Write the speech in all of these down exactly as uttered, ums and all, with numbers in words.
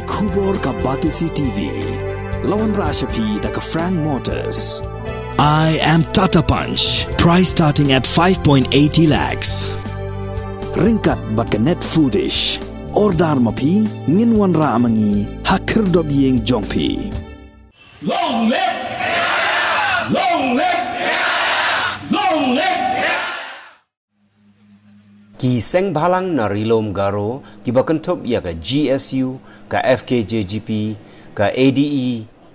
Khubor ka Batesi T V. La wanrah sha phi da ka Frank Motors. I am Tata Punch. Price starting at five point eighty lakhs. Ryngkat bad ka Net Foodish. Order ma phi, ngin wanrah ma ngi ha khyrdop ïing jong phi. Long live! Long live! Long live! Ki seng bhalang na Ri Lum Garo kiba kynthup ïa ka G S U, ka F K J G P, ka A D E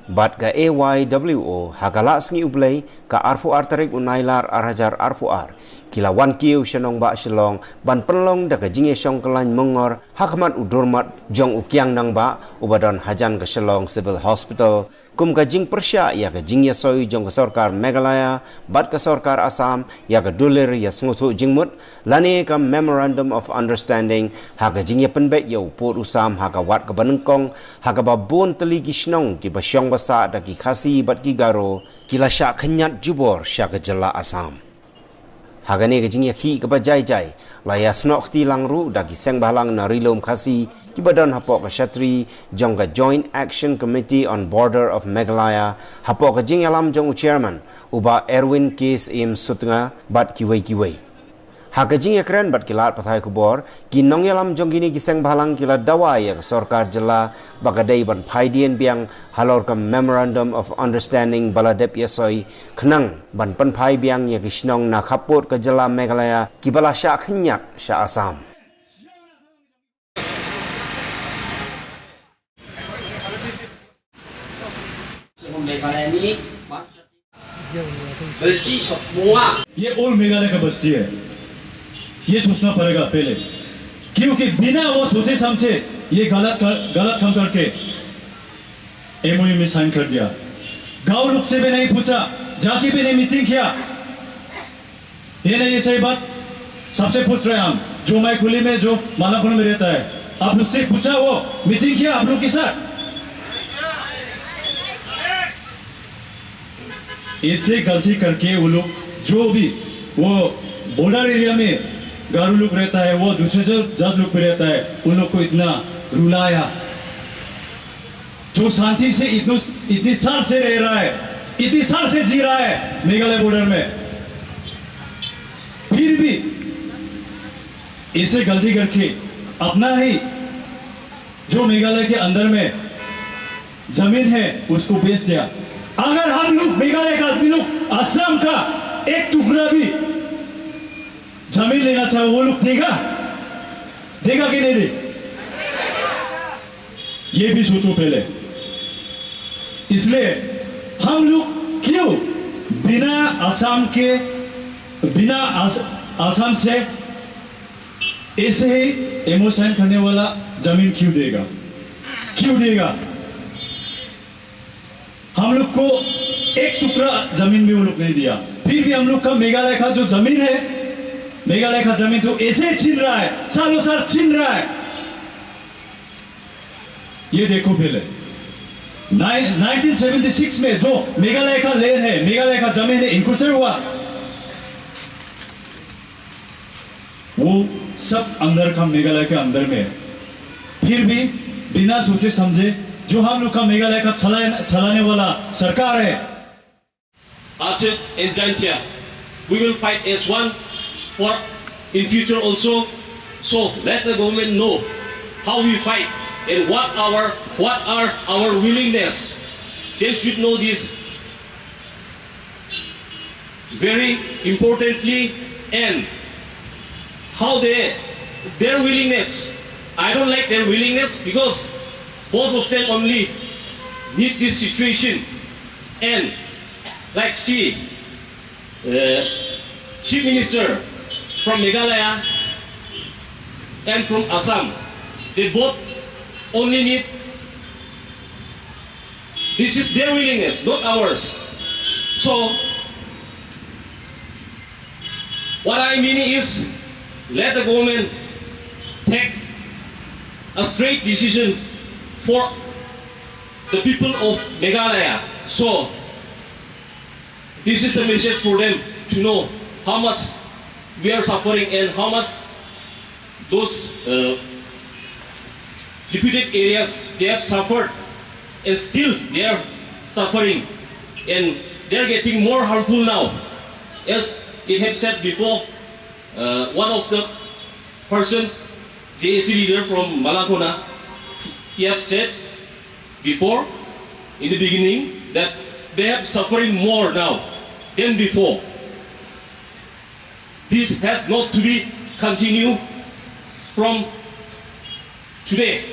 bad ka A Y W O ha ka Laisngi U Blei ka arphew ar tarik u Nailar ar hajar arphew ar ki la wan kiew sha nongbah Shillong ban pynlong da ka jingïashong kyllain myngor ha khmat u durmat jong u kiang nongbah uba don hajan ka Shillong Civil Hospital, kum ka jingpyrshah ïa ka jingïasoi jong ka sorkar Meghalaya bad ka sorkar Assam ïa ka dulir ïa sngewthuh jingmut lane ka Memorandum of Understanding ha ka jingïapynbeit ïa u pud u sam ha ka wat kaba nyngkong, ha kaba bun tylli ki shnong kiba shong ba sah da ki Khasi bad ki Garo ki la shah khynñiat jubor sha ka jylla Assam. Ha kane ka jingïakhih kaba jai jai, la ïasnoh kti lang ruh da ki seng bhalang na Ri Lum Khasi kiba don hapoh ka shatri jong ka Joint Action Committee on Border of Meghalaya, hapoh ka jingïalam jong u chairman, u Bah Erwin K Syiem Sutnga bad kiwei kiwei. Ha ka jingïakren bad ki lad pathai khubor, ki nongïalam jong kine ki seng bhalang ki la dawa ïa ka sorkar jylla ba ka dei ban phai dien biang halor ka Memorandum of Understanding ba la dep ïasoi, khnang ban pynphai biang ïa ki shnong na khappud ka jylla Meghalaya kiba la shah khynñiat sha Assam. ये ओल्ड मेघालय का बस्ती है, ये सोचना पड़ेगा पहले, क्योंकि बिना वो सोचे समझे ये गलत कर, गलत काम करके एमओयू में साइन कर दिया। गांव लोग से भी नहीं पूछा, जाके भी नहीं मीटिंग किया। ये नहीं, ये सही बात। सबसे पूछ रहे हैं हम, जो मैकुली में, जो मालाकुल में रहता है, आप उससे पूछा, वो मीटिंग किया आप लोग के साथ? इससे गलती करके वो लोग, जो भी वो बॉर्डर एरिया में गारो लोग रहता है, वो दूसरे जो जात लोग भी रहता है, उन लोग को इतना रुलाया। जो शांति से इतने, इतनी साल से रह रहा है, इतनी साल से जी रहा है मेघालय बॉर्डर में, फिर भी ऐसे गलती करके अपना ही जो मेघालय के अंदर में जमीन है, उसको बेच दिया। अगर हम लोग, मेघालय का आदमी लोग, असम का एक टुकड़ा भी जमीन लेना चाहे, वो लोग देगा? देगा कि नहीं दे? ये भी सोचो पहले। इसलिए हम लोग क्यों बिना असम के, बिना अस-, असम से ऐसे ही एमओयू साइन करने वाला जमीन क्यों देगा? क्यों देगा? हम लोग को एक टुकड़ा जमीन भी वो लोग नहीं दिया, फिर भी हम लोग का मेघालय का जो जमीन है, मेघालय का जमीन तो ऐसे ही छीन रहा है, सालों साल छीन रहा है। ये देखो पहले, नाइ-, नाइनटीन सेवेंटी सिक्स में जो मेघालय का लैंड है, मेघालय का जमीन है, इंक्रोचर हुआ, वो सब अंदर का मेघालय के अंदर में है। फिर भी बिना सोचे समझे जो हम लोग का मेघालय का चला-, चलाने वाला सरकार है, Aceh and Jaintia, we will fight as one for in future also. So let the government know how we fight and what our, what are our willingness. They should know this very importantly, and how they, their willingness. I don't like their willingness because both of them only need this situation. And like, see, uh, Chief Minister from Meghalaya and from Assam, they both only need, this is their willingness, not ours. So, what I mean is, let the government take a straight decision for the people of Meghalaya. So, this is the message for them to know how much we are suffering and how much those, uh, Depleted areas, they have suffered and still they are suffering and they are getting more harmful now. As it have said before, uh, one of the person, J A C leader from Malakona, he have said before, in the beginning, that they have suffering more now than before. This has not to be continue from today,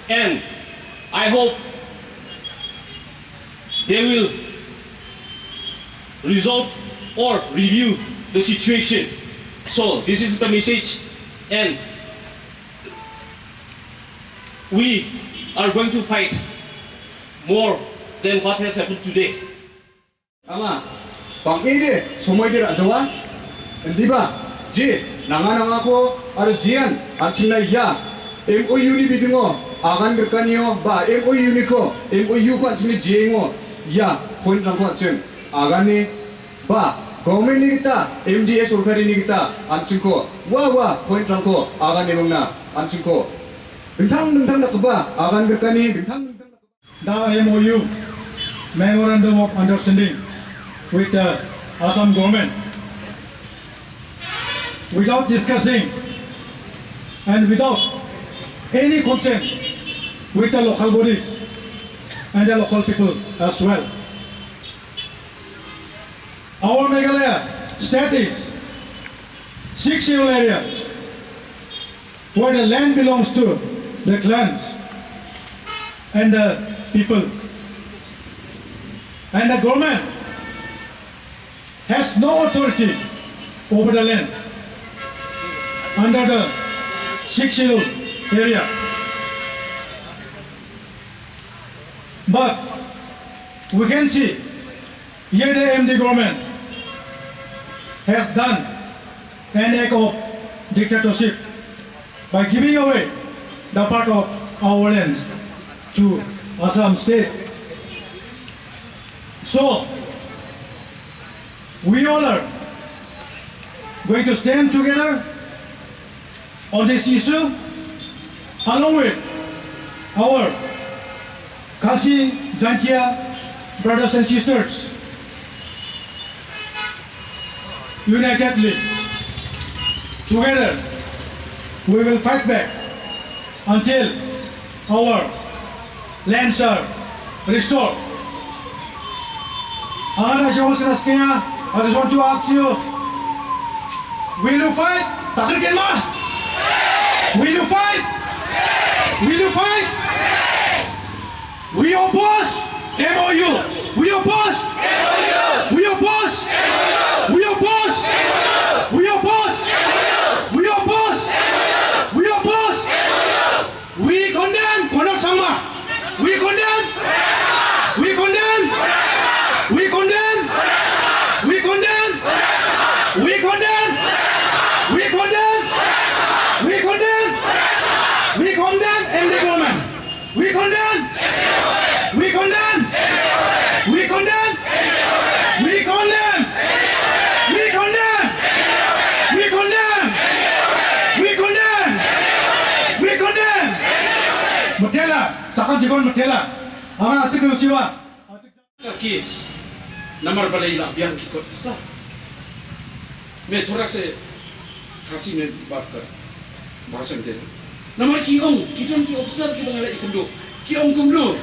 and I hope they will resolve or review the situation. So this is the message, and we are going to fight more than what has happened today. Anga, pang ide, somoi de rajawa, ndiba, je, nanga nanga ko, ar jian, ar chinai ya, M O U ni bidingo, agan gerkanio, ba, M O U ni ko, M O U ko ar chinai jiengo, ya, point rangko ar chin, agan ni, ba, government ni kita, M D A sorkari ni kita, ar chin ko, wa, wa, point rangko, agan ni mangna, ar chin ko. Dingtang, dingtang da keba, agan gerkani, dingtang, dingtang da keba. The M O U, Memorandum of Understanding, with the Assam government, without discussing and without any consent with the local bodies and the local people as well. Our Meghalaya state is six schedule area where the land belongs to the clans and the people. And the government has no authority over the land under the six schedule area. But we can see here the M D government has done an act of dictatorship by giving away the part of our lands to Assam state. So, we all are going to stand together on this issue, along with our Khasi Jaintia brothers and sisters, unitedly, together, we will fight back until our lands are restored. Anga da jong sna skea, I just want to ask you, will you fight? Takir ken ma? Will you fight? Will you fight? We oppose M O U. We oppose. We oppose. We oppose. We oppose. We oppose. We oppose. We condemn Conrad Sangma. We condemn. We condemn. We condemn. We condemn. We condemn. We condemn. We condemn. We condemn. We condemn M D government. We condemn. We condemn. We condemn. We condemn. We condemn. We condemn. We condemn. We condemn. Mutela, sakam jikon mutela. Anga atik uchiwa. Ka case, namar balei la biang ki kot sa. Me thora se Khasi me bat kar. Bhashan de. Namar ki ong, ki don ki officer ki ba nga la ïakynduh. Ki ong kumno.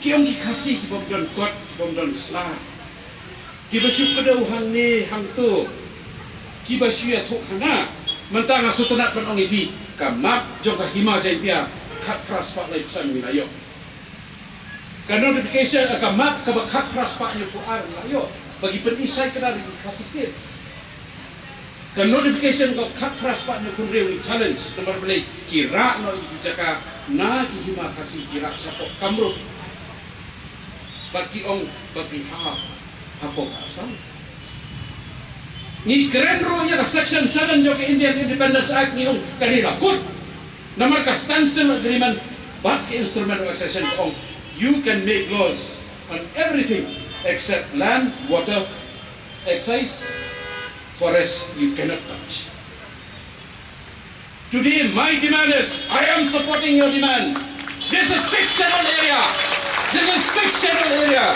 Ki ong ki Khasi ki bym don kot, ki bym don sla. Ki ba shu kdew hangne hangto. Ki ba shu ïathuh hana. Mynta nga sngewtynnat ban ong ïa phi. Ka map jong ka Hima Jaintia khatphra spah laiphew san ngi la ïoh. Ka notification, eh, ka map kaba khatphra spah hynñiewphew ar la ïoh ba ki pyni shai kdar ïa ki Khasi States. Ka notification kaba khatphra spah hynñiewphew hynriew ngi challenge namar balei ki rah noh ïa ki jaka na ki Hima Khasi, ki rah shapoh Kamrup. Bad ki ong ba ki hap hapoh Assam. Ngi kren ruh ïa ka section seven jong ka Indian Independence Act, ngi ong kane la kut. Namar ka standstill agreement bad ka instrument of accession ka ong, you can make laws on everything except land, water, excise, forest you cannot touch. Today, my demand is, I am supporting your demand. This is sixth schedule area. This is sixth schedule area.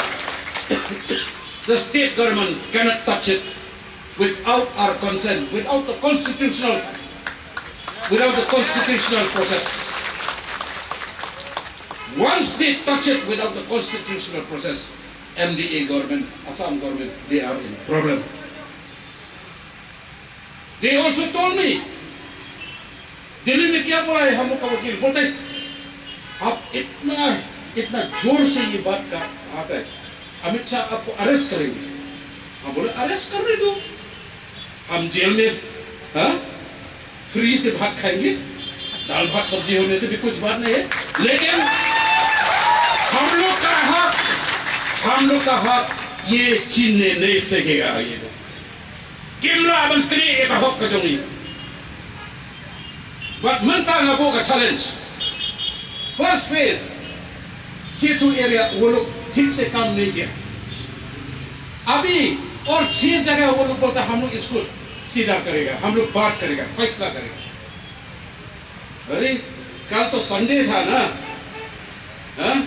The state government cannot touch it without our consent, without the constitutional, without the constitutional process. Once they touch it without the constitutional process, M D A government, Assam government, they are in problem. They also told me, दिल्ली में क्या बोला है हम लोग का वकील? बोलते हैं, आप इतना, इतना जोर से ये बात कर रहा है, अमित शाह आपको अरेस्ट करेंगे। हम बोले, अरेस्ट करने दो, हम जेल में, हाँ, फ्री से भात खाएंगे, दाल भात सब्जी होने से भी कुछ बात नहीं है, लेकिन हम लोग का हक, हम लोग का हक ये छीनने नहीं सकेगा ये लोग। Kim lah ban kri ïa ka hok ka jong ngi. But mynta nga buh ka challenge. First phase, छह तो एरिया वो लोग ठीक से काम नहीं किया। अभी और छह जगह वो लोग बोलता हम लोग इसको सीधा करेगा, हम लोग बात करेगा, फैसला करेगा। अरे, कल तो संडे था ना, हाँ?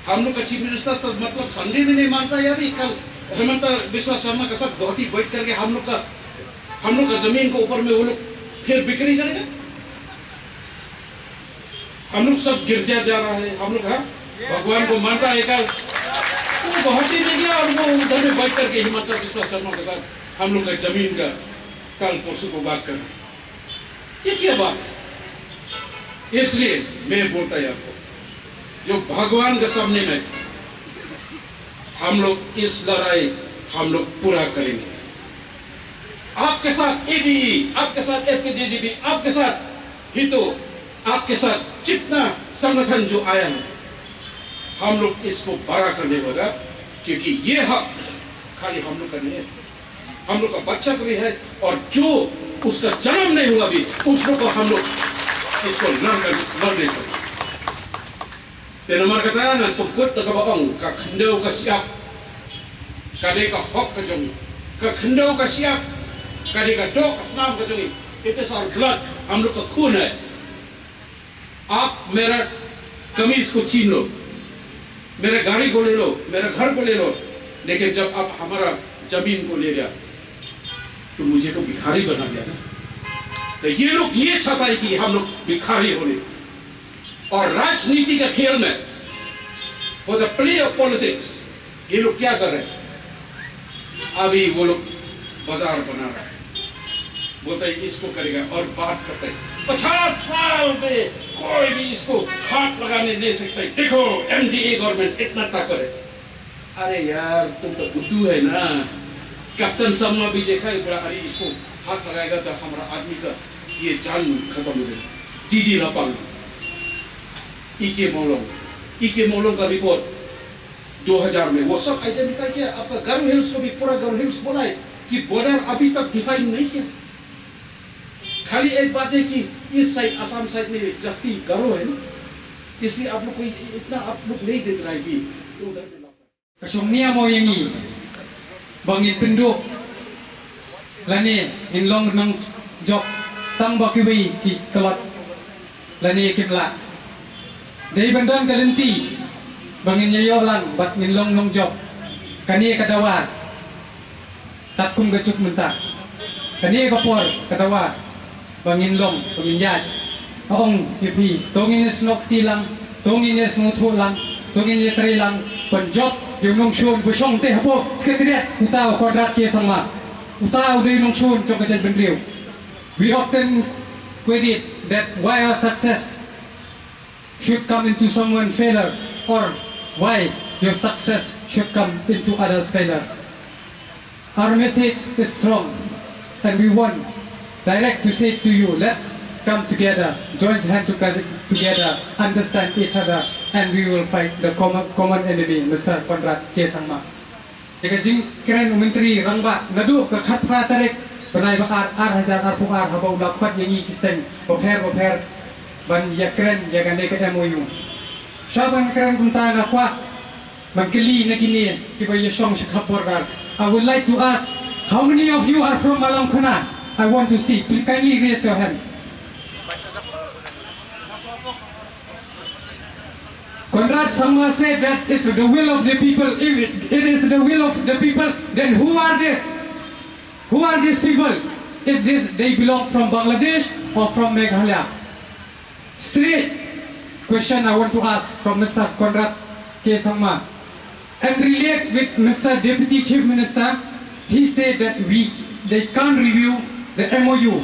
हम लोग का चीफ मिनिस्टर तो मतलब संडे भी नहीं मानता यार। ये कल हिमंता बिस्वा शर्मा के साथ गुवाहाटी बैठ करके हम लोग का, हम लोग का जमीन के ऊपर में वो लोग फिर बिक्री करेगा। हम लोग सब गिरजा जा रहा है, हम लोग, हाँ, भगवान को मानता है कल। वो गुवाहाटी में गया और वो उधर में बैठ करके हिमंता बिस्वा शर्मा के साथ हम लोग का जमीन का कल परसों को बात कर रहे हैं। ये क्या बात है? इसलिए मैं बोलता हूं आपको, जो भगवान के सामने में हम लोग इस लड़ाई हम लोग पूरा करेंगे। आपके साथ एबीई, आपके साथ एफकेजेजीबी, आपके साथ ही तो, आपके साथ जितना संगठन जो आया है, हम लोग इसको बड़ा करने होगा, क्योंकि ये हक खाली हम लोग का नहीं है, हम लोग का बच्चा का भी है, और जो उसका जन्म नहीं हुआ अभी, उस लोग को हम लोग इसको लड़ कर, लड़ने को। Te namar kata ngan pynkut da kaba ong, ka khyndew ka shyiap ka dei ka hok ka jong ngi, ka khyndew ka shyiap ka dei ka doh ka snam ka jong ngi. It is our blood, हम लोग का खून है। आप मेरा कमीज को छीन लो, मेरे गाड़ी को ले लो, मेरे घर को ले लो, लेकिन जब आप हमारा जमीन को ले गया तो मुझे तो भिखारी बना दिया ना। तो ये लोग ये चाहता है कि हम लोग भिखारी होने, और राजनीति का खेल में, for the play of politics, ये लोग क्या कर रहे हैं? अभी वो लोग बाजार बना रहा है, बोलता है इसको करेगा और बात करता है पचास साल में कोई भी इसको हाथ लगाने नहीं सकता है। देखो, एमडीए गवर्नमेंट इतना ताकत है। अरे यार, तुम तो बुद्धू है ना। कैप्टन शर्मा भी देखा है, बोला, अरे, इसको हाथ लगाएगा तो हमारा आदमी का ये जान खत्म हो जाएगा। डीडी लापांग, ईके मौलोंग, ईके मौलोंग का रिपोर्ट दो हज़ार में, वो सब आइडेंटिफाई किया। आपका गारो हिल्स को भी, पूरा गारो हिल्स बोला है कि बॉर्डर अभी तक डिफाइन नहीं किया। खाली एक बात है कि इस साइड, असम साइड में जस्ती गारो है ना, इसलिए आप लोग को इतना आप लोग नहीं देख रहा है कि उधर में Ka shong nia mo ïa ngi ba ngin pynduh lane ngin long nongjop tang ba kiwei ki tlot lane kim lah. Dei ban don ka lynti ba ngin ïa ïoh lang bad ngin long nongjop. Kane ka dawa katkum ka juk mynta, kane ka por ka dawa ba ngin long, ba ngin ïaid. Nga ong ïa phi, to ngin ïa snoh kti lang, to ngin ïa sngewthuh lang, to ngin ïa trei lang ban jop ïa u nongshun ba shong te hapoh Secretariat, uta u Conrad K Sangma. Uta u dei u nongshun jong ka jaitbynriew. We often quote it that why our success should come into someone failure, or why your success should come into others' failures. Our message is strong, and we want direct to say to you, let's come together, join hand to, together, understand each other, and we will fight the common, common enemy, Mister Conrad K Sangma. Ïa ka jingkren u Myntri Rangbah naduh ka khatphra tarik bnai ba ar, ar hajar arphew ar, haba u la khot ïa ngi ki seng bapher bapher ban ïa kren ïa kane ka M O U. Sha ban kren kumta nga kwah ban kylli na kine kiba ïa shong sha khap border. I would like to ask, how many of you are from Malangkona? I want to see. Please kindly raise your hand. Conrad Sangma said that it's the will of the people. If it is the will of the people, then who are this? Who are these people? Is this they belong from Bangladesh or from Meghalaya? Straight question I want to ask from Mister Conrad K Sangma. And relate with Mister Deputy Chief Minister, he said that we they can't review the M O U.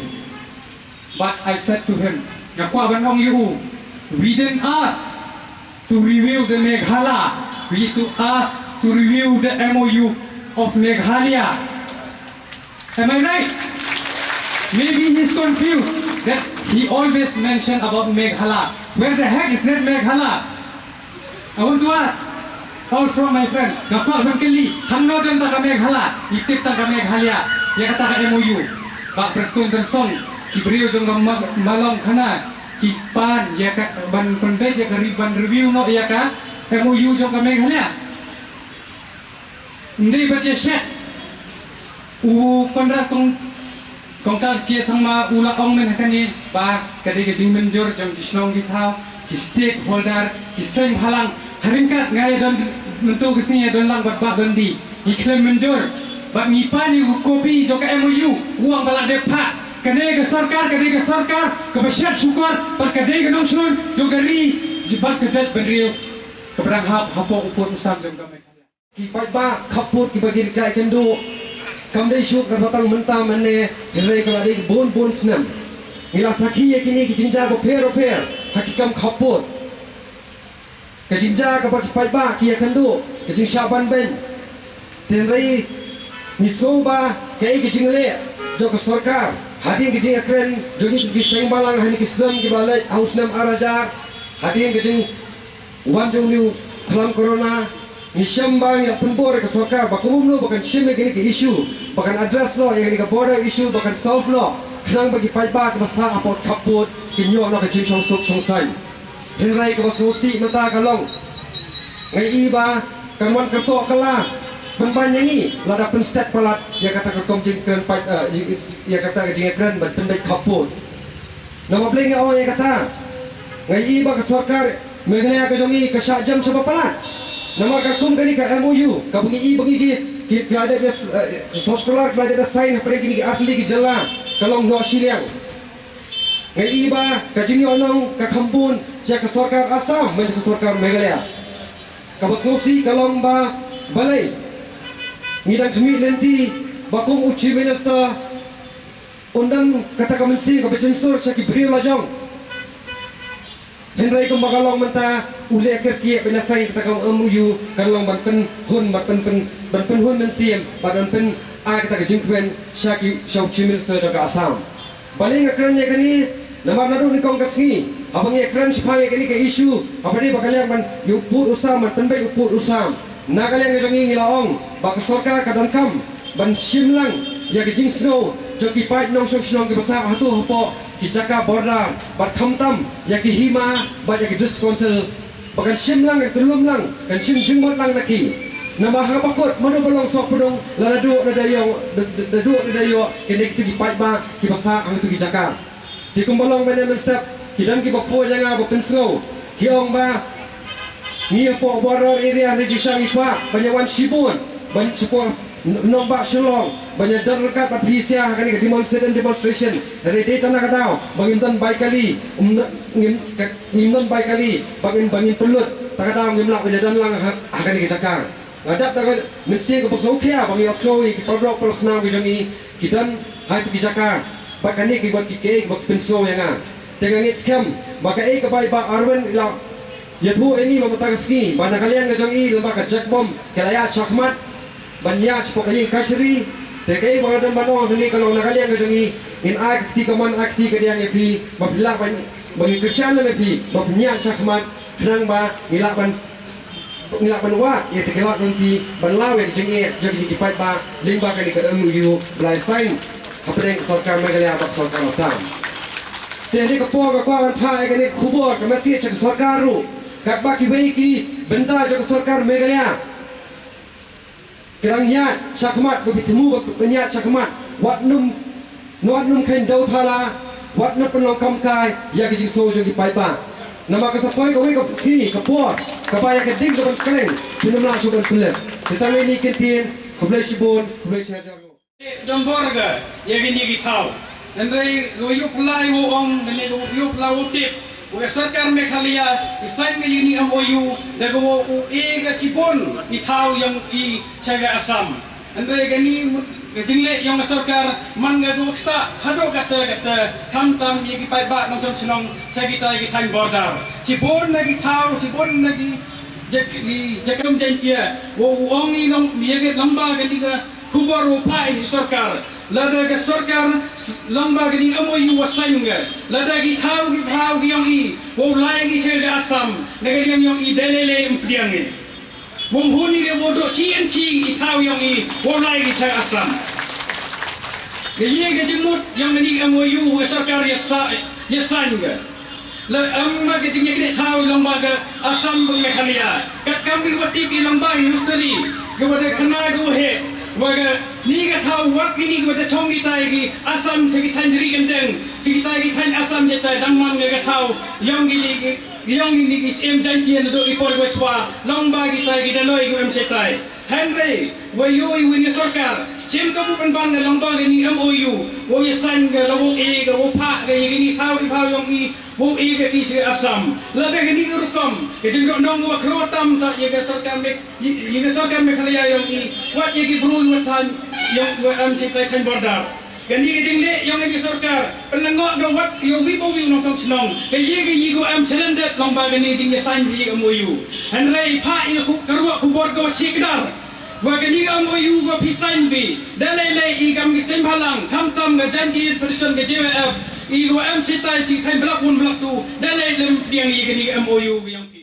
But I said to him, nga kwah ban ong ïa u, we didn't ask to review the Meghalaya. We to ask to review the M O U of Meghalaya. Am I right? Maybe he's confused that he always mentioned about Meghalaya. Where the heck is that Meghalaya? I want to ask all from my friend. Nga kwah ban kylli, hangno don kata ka Meghalaya? Ngi tip tang ka Meghalaya. Ïa kata ka M O U. Bah Prestone Tynsong, ki briew jong ka Ma-, Mawlong Khana, ki pan ïa ka ban pynbeit ïa ka re-, ban review noh ïa ka M O U jong ka Meghalaya. Ym dei ban ïa shet. U Conrad Kong, Kongkal K Sangma u la ong mynne ha kane ba ka dei ka jingmynjur jong ki shnong ki thaw, ki stakeholder, ki seng bhalang. Ha ryngkat nga ïa don mynta ka sngi ïa don lang bad Bah Dundee. Ngi khlem mynjur bad ngi pan ïa ka kopi jong ka M O U, u ong ba la dep phah. Kane ka sorkar, ka dei ka sorkar kaba shet shukor bad ka dei ka nongshun jong ka ri bad ka jaitbynriew kaba dang hap hapoh u pud u sam jong ka Meghalaya. Ki paidbah khappud kiba ki la ïakynduh, kam dei shuh kaba tang mynta mynne, hynrei ka la dei bun bun snem. Ngi la sakhi ïa kine ki jingjia bapher bapher ha ki kam khappud. Ka jingjia kaba ki paidbah ki ïakynduh, ka jingshah ban beiñ. Te hynrei ngi sngew ba kaei ka jingleh jong ka sorkar hadien ka jingïakren jong ki seng bhalang ha kine ki snem kiba la leit, ha u snem ar hajar, hadien ka jingwan jong une u khlam corona, ngi shem ba ngi la pynbor ïa ka sorkar ba kumno ba kan shim ïa kine ki issue, ba kan address noh ïa kine ka border issue, ba kan solve noh, khnang ba ki paidbah kiba sah hapoh khappud kin ïoh noh ka jingshong suk shong saiñ. Hynrei kaba sngewsih mynta ka long, nga i ba kan wan kyntoh ka la pynban ïa ngi lada pynstet palat ïa kata ka rukom jingkren paid, eh, ïa kata ka jingkren ban pynbeit khappud. Namar balei nga ong ïa kata? Nga i ba ka sorkar Meghalaya ka jong ngi ka shah jem shaba palat. Namar ka kum kane ka M O U kaba ngi i ba ngi ki, ki, ki la dep, eh, sosklar ki la dep sign hapdeng kine ki artylli ki jylla ka long noh shiliang. Nga i ba ka jingïohnong ka kham bun sha ka sorkar Assam, ban sha ka sorkar Meghalaya. Kaba sngewsih ka long ba balei ngi dang khmih lynti ba kum u Chief Minister un don kata ka mynsiem kaba jynsur sha ki briew la jong. Hynrei kumba ka long mynta, u leh kyrkieh ban ïa sign kata ka M O U, kan long ban pynhun, ban pyn, pyn, ban pynhun mynsiem bad ban pyn, ai kata ka jingkmen sha ki, sha u Chief Minister jong ka Assam. Balei nga kren ïa kane? Namar naduh nyngkong ka sngi haba ngi ïakren shaphang ïa kane ka issue, haba dei ba ka liang ban ïa u pud u sam, ban pynbeit u pud u sam, na ka liang ka jong ngi ngi la ong ba ka sorkar ka donkam ban shim lang ïa ka jingsngew jong ki paid nongshong shnong kiba sah hato hapoh ki jaka border bad khamtam ïa ki hima bad ïa ki district council, ba kan shim lang, kan tyllum lang, kan shim jingmut lang na ki. Namar haba kut mano ba long sohpdung, la naduh naduh ïoh, naduh naduh ïoh kine kito ki paidbah kiba sah ha kito ki jaka. Te kumba long mynne mynstep, ki don kiba phone ïa nga ba pynsngew, ki ong ba ngi hapoh border area, ngi ju shah ngi kwah ban ïa wan shibun ban support nongbah Shillong ban ïa don ryngkat bad phi sha ha kane ka demonstration, demonstration. Hynrei dei tang na ka daw ba ngim don bai kali, um, ngim, ka, ngim don bai kali ba ngin, ba ngin pynlut, ta ka daw ngim lah ban ïa don lang ha, ha kane ka jaka. Nga dap da ka mynsiem kaba sngewkhia ba ngi ïohsngew ïa ki paralok parasnam ki jong ngi ki don ha kito ki jaka. Ba kane ki, ba ki, kiei ba ki pynsngew ïa nga. Te nga ngeit skhem ba kaei kaba i Bah Arwin i la ïathuh ïa ngi mynta ka sngi, ba na ka liang ka jong i lem bad ka Jack Bom ki la ïaid shakhmat ban ïaid shapoh ka ïing kashari. Te kaei ba nga don ban ong hangne ka long, na ka liang ka jong i ngin ai ka kti kamon, ai ka kti kadiang ïa phi ba phi lah ban, ba ngin kyrshan lem ïa phi ba phin ïaid shakhmat, khnang ba ngi lah ban, ngi lah ban wad ïa ka lad lynti ban law ïa ka jingeh jong kine ki paidbah lyngba kane ka M O U ba la sign hapdeng ka sorkar Meghalaya bad ka sorkar Assam. Te ha kane ka por nga kwah ban phah ïa kane ka khubor, ka message sha ka sorkar ruh, katba kiwei ki bynta jong ka sorkar Meghalaya ki dang ïaid shakhmat, ba phi thmu ba phin ïaid shakhmat, wat nym, wat nym kheiñ dew thala, wat nym pynlong kam kai ïa ka jingsngew jong ki paidbah. Namar ka sa poi kawei ka sngi, ka por Kaba ïa ka ding ka ban kren, phin ym lah shuh ban pynlip. Te tang ïa kine ki ktien, khublei shibun, khublei shihajar. Dang bor ka ïa kine ki thaw. Hynrei nga ïoh pynlait u ong, nga ïoh pynlait u tip, u sorkar Meghalaya i sign ka ïa kane ka M O U da kaba u e ka shibun ki thaw ïong i sha ka Assam. Hynrei kane ka jingleh ïong ka sorkar man ka duk ktah haduh katta katta, khamtam ïa ki paidbah nongshong shnong sha kitai ki thaiñ border. Shibun na ki thaw, shibun na ki jaka, ki jaka Jaintia, u ong i long ïa ka lamba kane ka khubor u phah i sorkar. Lada ka sorkar s-, lamba kane ka M O U wa sign ka, lada ki thaw ki phaw ki ïong i wow lai ki sha ka Assam na ka liang ïong i, da lei lei ym pdiang i. Wym hun i de wow duh shi inchi i thaw ïong i wow lai ki sha ka Assam. Ka ïa ka jingmut ïong kane ka M O U wa ka sorkar ïa sa-, ïa sign ka. La em ma ka jingïakynduh thaw lyngba ka Assam bad Meghalaya. Katkam ki wa tip i lyngba i history, ki wa da khana ki wa heh, wa kane ka thaw wat kine ki wa da chong kitai ki Assam sha ki thaiñ jri kyndeng, sha kitai ki thaiñ Assam, kitai dang man ka thaw ïong kine ki, ïong kine ki siem Jaintia naduh ki por ki wa chwa, lyngba kitai ki Dolloi ki wa em kitai. Hynrei wa ïohi wa kane ka sorkar, shim ka buh pynban ka lyngba kane ka M O U, wa ïa sign ka, la wow e ka, wow phah ka ïa kine ki thaw ki phaw ïong i, wow e ka ki sha Assam. Lada kane ka rukom, ka jingdonkam ka wa khraw tam ta ïa ka sorkar Me-, ïa ka sorkar Meghalaya ïong i, wat ïa ki bru wa thaiñ, ïong wa em sha kitai thaiñ border. Kane ka jingleh ïong kane ka sorkar, pynlyngngoh ka wat ïa uwi pa uwi u nongshong shnong. Ka ïa ka ïa ka wa em shalyndet lyngba kane ka jingïa sign ka ïa ka M O U. Hynrei phah ïa ka khu-, ka ruh khubor ka wa shikdar. Wa kane ka M O U ka phi sign bi, da lei lei i kam ki seng bhalang, khamtam ka Jaintia Youth Federation ka J Y F, i ka wa em sha kitai ki thaiñ Block One, Block Two, da lei lem pdiang ïa kane ka M O U ka ïong phi.